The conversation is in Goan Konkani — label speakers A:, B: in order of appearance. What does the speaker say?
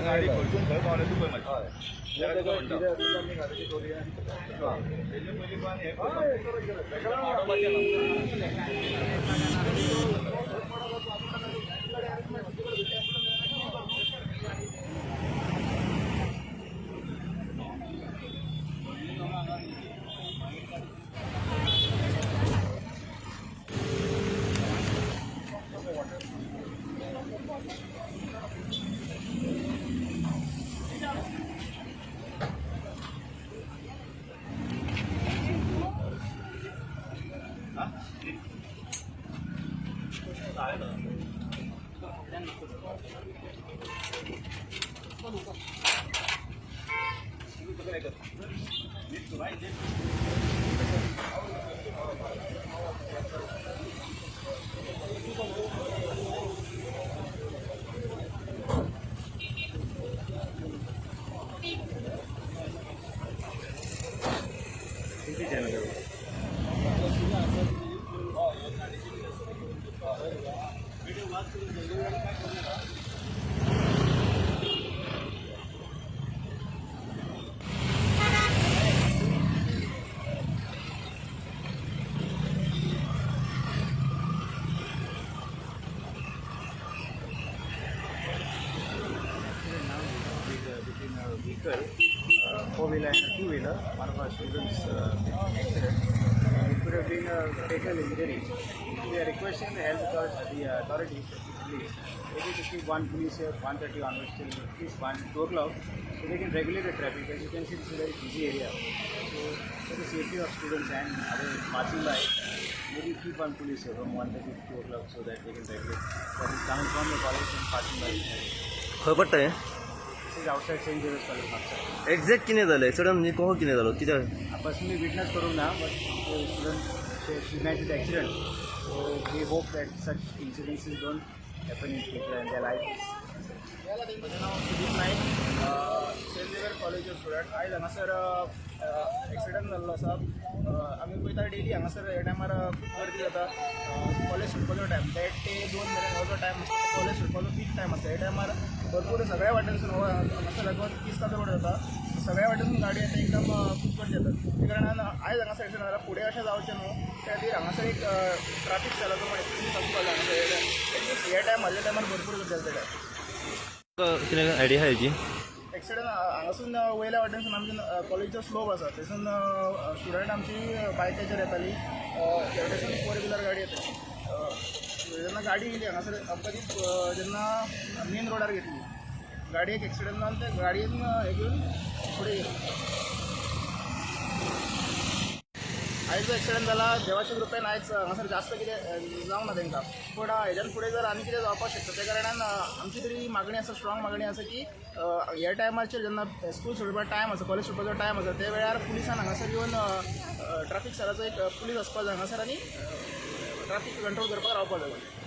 A: गाडी खंयसून खंय पावले तूं पळय मातशी.
B: हय.
A: तेका तुका म्हणटा.
B: हय.
A: तेजे पयलीं तूं आनी हें कर. माडोवपाचें ना.
B: Accident now between a vehicle, four-wheeler and a two-wheeler. One of our students accident. And it could have been a fatal injury. We are requesting the health authorities, the authorities, the police, maybe to keep one police here, 1:30 onwards till at least 1, 2 o'clock, so they can regulate the traffic. As you can see, this is a very busy area. So for the safety of students and others passing by, maybe keep one police here from 1:30 to 2 o'clock so that they can regulate traffic coming from the college and passing by.
C: खंय पडटा हें?
B: This is outside St. Xavier's College, Mapusa.
C: Exact कितें जालें एक्सिडंट म्हणजे कसो कितें जालो कित्याक?
B: I personally witness करूंक ना, but the student she met with accident. So we hope that such incidences don't happen in future and their life is
D: म्हजें नांव Sudeep Naik, Saint Xavier college student. आयज हांगासर एक्सिडंट जाल्लो आसा. आमी पळयता डेली हांगासर ह्या टायमार खूब गर्दी जाता. कॉलेज सुटपाचो टायम 1:30 ते 2 मेरेन हो जो टायम आसता तो कॉलेज सुटपाचो पीक टायम आसता. ह्या टायमार भरपूर सगळ्या वाटेनसून हो हांगासर लगभग 30 रोड जाता, सगळ्या वाटेनसून गाडी येता, एकदम खूब गर्दी जाता. त्या कारणान आयज हांगासर एक्सिडंट जाला, फुडें अशें जावचें न्हू त्या खातीर हांगासर एक ट्राफीक सेलाचो म्हण पुलीस आसपाक जाय हांगासर. एटलीस्ट हे टायम हल्ले टायमार भरपूर गर्दी जाता त्या टायमार.
C: कितें आयडिया आहा हेजी?
D: एक्सिडंट हांगासून वयल्या वाटेनसून आमची कॉलेजीचो स्लोप आसा, थंयसून स्टुडंट आमची बायकाचेर येताली. त्या वटेसून फोर व्हिलर गाडी येताली. जेन्ना गाडी येयली हांगासर आमकां ती जेन्ना मेन रोडार घेतली गाडयेक एक्सिडंट जावन ते गाडयेन हें घेवन फुडें गेली. आयज जो एक्सिडंट जाला देवाच्या कृपेन आयज हांगासर जास्त कितें जावंक ना तांकां, पूण हेज्यान फुडें जर आनी कितें जावपाक शकता त्या कारणान आमची तरी मागणी आसा, स्ट्रॉंग मागणी आसा की ह्या टायमाचेर जेन्ना स्कूल सुटपा टायम आसा, कॉलेज सुटपाचो टायम आसा, त्या वेळार पुलिसान हांगासर येवन ट्राफीक सेलाचो एक पुलीस आसपाक जाय हांगासर आनी ट्राफीक कंट्रोल करपाक रावपाक जाय.